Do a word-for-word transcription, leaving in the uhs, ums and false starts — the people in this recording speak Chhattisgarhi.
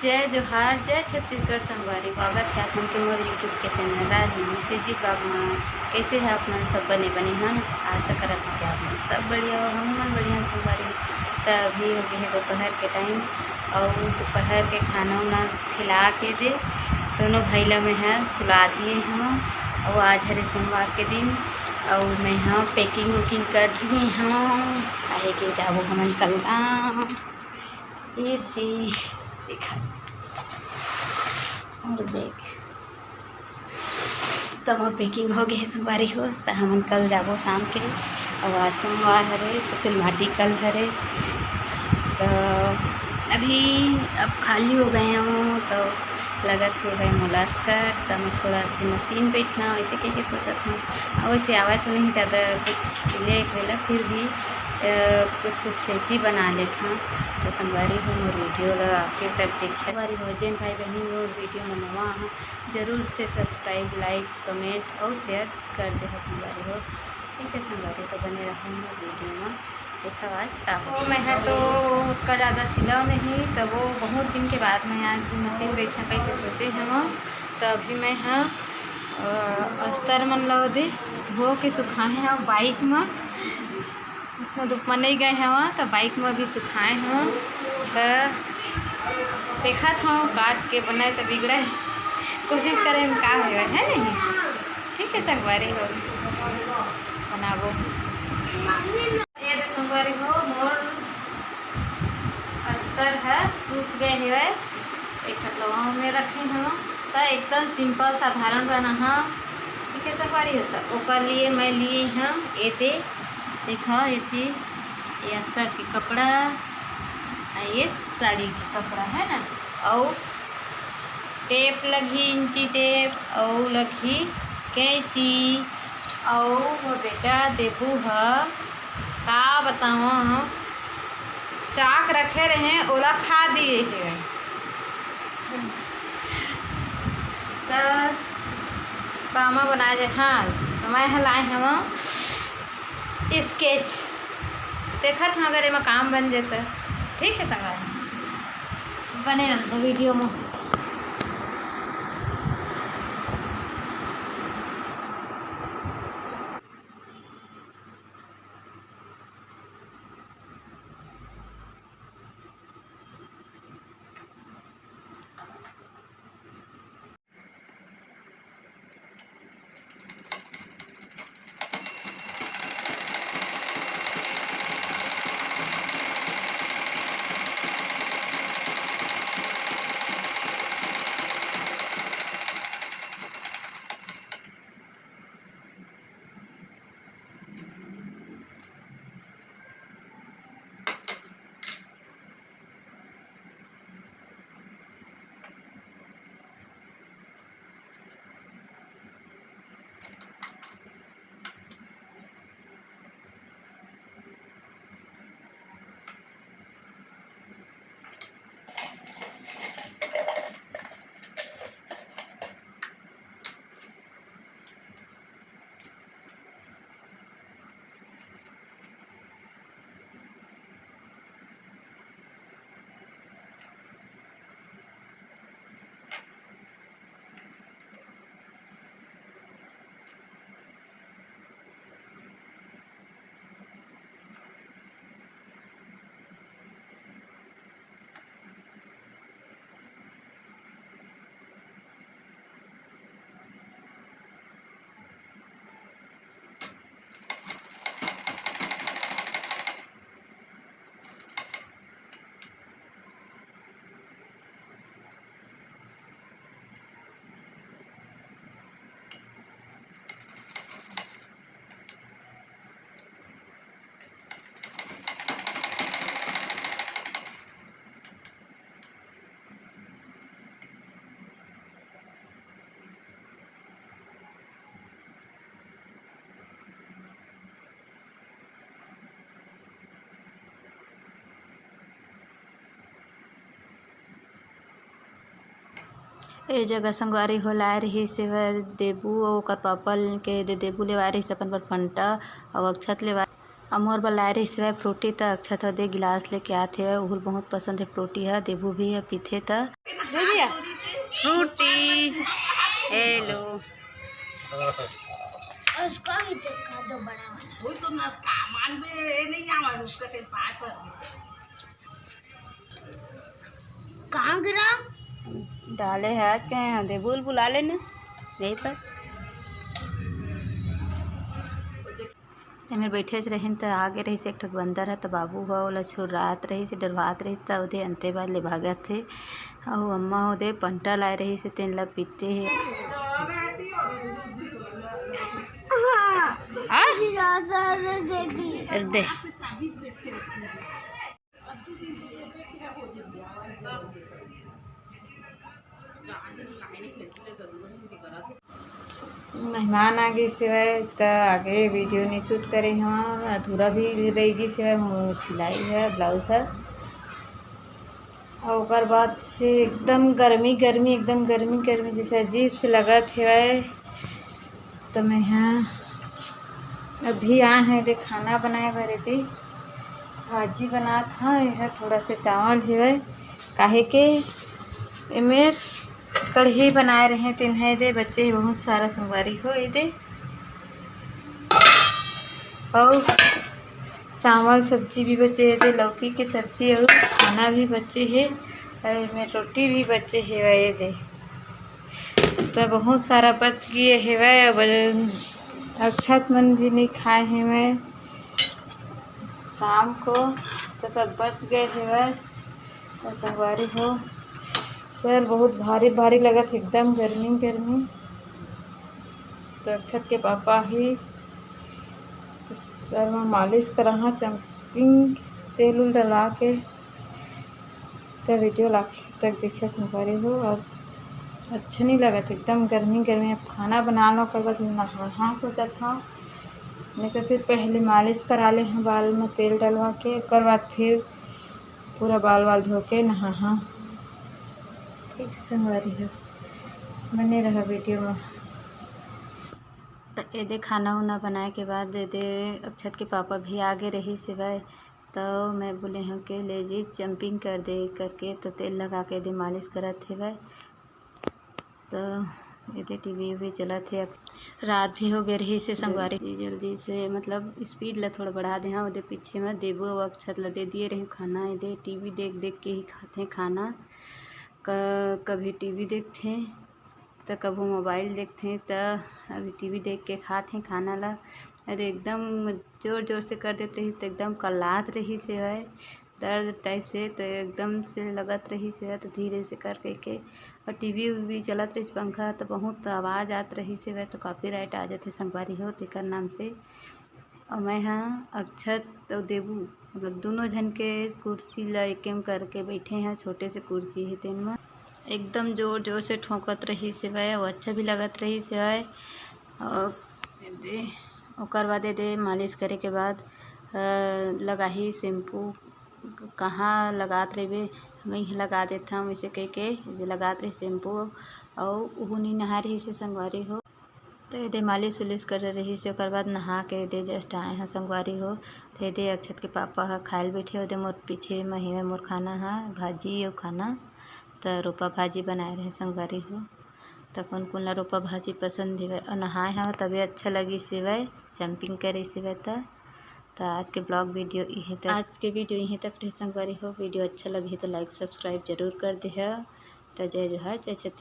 जय जोहार, जय छत्तीसगढ़ संगवारी, स्वागत है आप मन के मोर YouTube के चैनल राजनीति से जी ब्लॉग में। कैसे है आप मन? सब बने बने हैं ना? आशा करत हूँ कि आप मन सब बढ़िया हो, हम मन बढ़िया हैं संगवारी। तो अभी हो गए है दोपहर के टाइम और दोपहर के खाना उना खिला के दे दोनों भाई ला मैं है सुला दिए हूँ। और आज हरे सोमवार के दिन और मैं हाँ पैकिंग वैकिंग कर दिए हूँ, काहे के जाबो हमन कल गाँव। ये दे, देखा और देख, त मोर पैकिंग हो गए हे संगवारी हो। त हमन कल जाबो शाम के, अउ आज सोमवार हरे, त चुलमाटी कल हरे। त अभी अब खाली हो गए हूँ, त लगत हे भाई मोला स्कर्ट, त मैं थोड़ा सी मशीन बैठना, वैसे कह के सोचत हूँ। अउ वैसे आवा तो नहीं ज़्यादा कुछ सिले एक बेला, फिर भी अ, कुछ कुछ ऐसी बना लेत हूँ। तो संगवारी हो, मोर वीडियो ला आखिर तक देखिए। संगवारी हो, जेन भाई बहनी मोर वीडियो में नवा हो, जरूर से सब्सक्राइब, लाइक, कमेंट और शेयर कर दे हो संगवारी हो। ठीक है संगवारी, तो बने रहो मोर वीडियो में। देखा आज का हो। तो मैं है तो ओतका ज़्यादा सिलाव नहीं, तो वो बहुत दिन के बाद मैं आज मशीन बैठा कह के सोचे हूँ। तो अभी मैं हाँ, अ, अस्तर मन ला दे धो के सुखाए हूँ बाइक में। उतना धूप में नहीं गए हवं, तो बाइक में भी सुखाए हवं। तो देखत हवं, काट के बनाए तो बिगड़े, कोशिश करे में का होगा, है नहीं? ठीक है संगवारी हो, बनाबो। ये दे संगवारी हो, मोर अस्तर है सूख गए हवय, एक ठन लोहा में रखे हवं। तो एकदम सिंपल साधारण रहना है, ठीक है संगवारी हो। तो ओकर लिए मैं लिए हूँ एते, देखो एती, ये अस्तर के कपड़ा, आ ये साड़ी के कपड़ा है ना, अउ टेप लगही, इंची टेप, अउ लगही कैंची, अउ मोर बेटा देबू ह, का बतावं, चाक रखे रहे, ओला खा दिए हे। त पामा बना जाए। हाँ, तो मैं ह लाए हवं स्केच, देखत हवं अगर एमा काम बन जाए त। ठीक है संगवारी, बने रहो वीडियो में। ए जगह संगवारी हो लाए रहिस, एबर देबू अउ ओकर पापा ल के दे देबू लेवाए रहिस अपन बर फंटा अउ अक्षत लेवाए। अउ मोर बर लाए रहिस हवय फ्रूटी, त अक्षत ह दे गिलास लेके आत हवय। उहू ल बहुत पसंद हे फ्रूटी ह, देबू भी ह पीथे त। दे भैया, फ्रूटी। हेलो। उसको भी देखा दो बड़ा वाला। वही तो ना, का मानबे, ये नहीं आवा, उसका टेम पाए पर। कहाँ गिरा? डाले है आज के यहाँ दे, बुल बुला लेना यहीं पर। एमेर बैठे रहिन त आगे रहिस एक ठक बंदर ह, त बाबू ह ओला छुर्रात रहिस, डरवात रहिस, त ओदे अंते बाद ले भागत हे। अउ अम्मा ओदे पंटा लाए रहिस, तेन ला पीते हे। हाँ? दे। मेहमान आ गइस हवय, त आगे वीडियो नइ शूट करे हवं, अधूरा भी रह गइस हवय मोर सिलाई ह, ब्लाउज ह। अउ ओकर बाद से एकदम गर्मी, गर्मी, एकदम गर्मी, गर्मी जैसे अजीब से लगत हवय। त मैं ह अभी आए हंव एदे खाना बनाए बर, एदे भाजी बनात हंव। एह थोड़ा से चावल हेवय, काहे के एमेर कढ़ी बनाए रहे, तेन ह एदे बचे हे बहुत सारा संगवारी हो एदे। अउ चावल सब्जी भी बचे हे एदे, लौकी के सब्जी अउ खाना भी बचे हे, अउ एमेर रोटी भी बचे हेवय एदे। त बहुत सारा बच गे हेवय, अब अक्षत मन भी नइ खाए हेवय शाम को, त सब बच गए हेवय। त संगवारी हो, सर बहुत भारी भारी लगत हे, एकदम गर्मी गर्मी। त अक्षत के पापा ही त सर म मालिश कराहा, चंपिंग तेल उल डला के। त वीडियो लास्ट तक देखिए संगवारी हो। अब अच्छा नहीं लगत, एकदम गर्मी गर्मी। अब खाना बना लो, ओकर बाद नहाहा सोचत हंव, नहीं तो फिर पहले मालिश करा ले हंव बाल में तेल डलवा के, ओकर बाद फिर पूरा बाल वाल धो के नहाहा। ठीक है संगवारी हो, बने रहा वीडियो में। त एदे खाना उना बनाए के बाद एदे अक्षत के पापा भी आगे रहिस हेवय, त मैं बोले हंव के ले जी चंपिंग कर दे करके, त तेल लगा के एदे मालिश करत हेवय। त एदे टीवी उवी चलत हे, रात भी हो गए रहिस हे संगवारी। जल्दी, जल्दी से मतलब स्पीड ला थोड़ा बढ़ा दे हंव। ओदे पीछे में देबू अउ अक्षत ला दे दिए रहे खाना। एदे टीवी देख देख के ही खाथे खाना, क-, कभी टीवी देखथे त कभू मोबाइल देखथे, त अभी टीवी देख के खात हे खाना ला। अरे एकदम जोर जोर से कर देत रहिस, त एकदम कल्लात रहिस हेवय, दर्द टाइप से, त एकदम से लगत रहिस हेवय, त धीरे से कर कहिके। अउ टीवी उवी चलत रहिस, पंखा, त बहुत आवाज आत रहिस हेवय, त कॉपीराइट आ जाथे संगवारी हो, तेकर नाम से। अउ मैं ह अक्षत अउ देबू, मतलब दुनों झन के कुर्सी ल एकेम करके बैठे हंव, छोटे से कुर्सी हे तेन म। एकदम जोर जोर से ठोंकत रहिस हेवय, अउ अच्छा भी लगत रहिस हेवय। अउ एदे, ओकर बाद एदे मालिश करे के बाद, अ, लगाही शैम्पू। कहाँ लगात रहिबे, मैं ही लगा देथंव, अइसे कहिके एदे लगात रहिस शैम्पू। अउ उहू नी नहाए रहिस हे संगवारी हो। त एदे मालिश उलिश करे रहिस हे, ओकर बाद नहा के एदे just आए हंव संगवारी हो। त एदे अक्षत के पापा ह खाए ल बैठे, ओदे मोर पीछे म हेवय मोर खाना ह, भाजी अउ खाना। त रोपा भाजी बनाए रहे संगवारी हो। त कोन कोन ला रोपा भाजी पसंद हेवय अउ नहाए हंव तभे अच्छा लगिस हेवय, जंपिंग करिस हेवय त। त आज के ब्लॉग वीडियो इहें तक, आज के वीडियो इहें तक रहे संगवारी हो। वीडियो अच्छा लगही त like subscribe जरूर कर देहा। त जय जोहार, जय छत्तीसगढ़।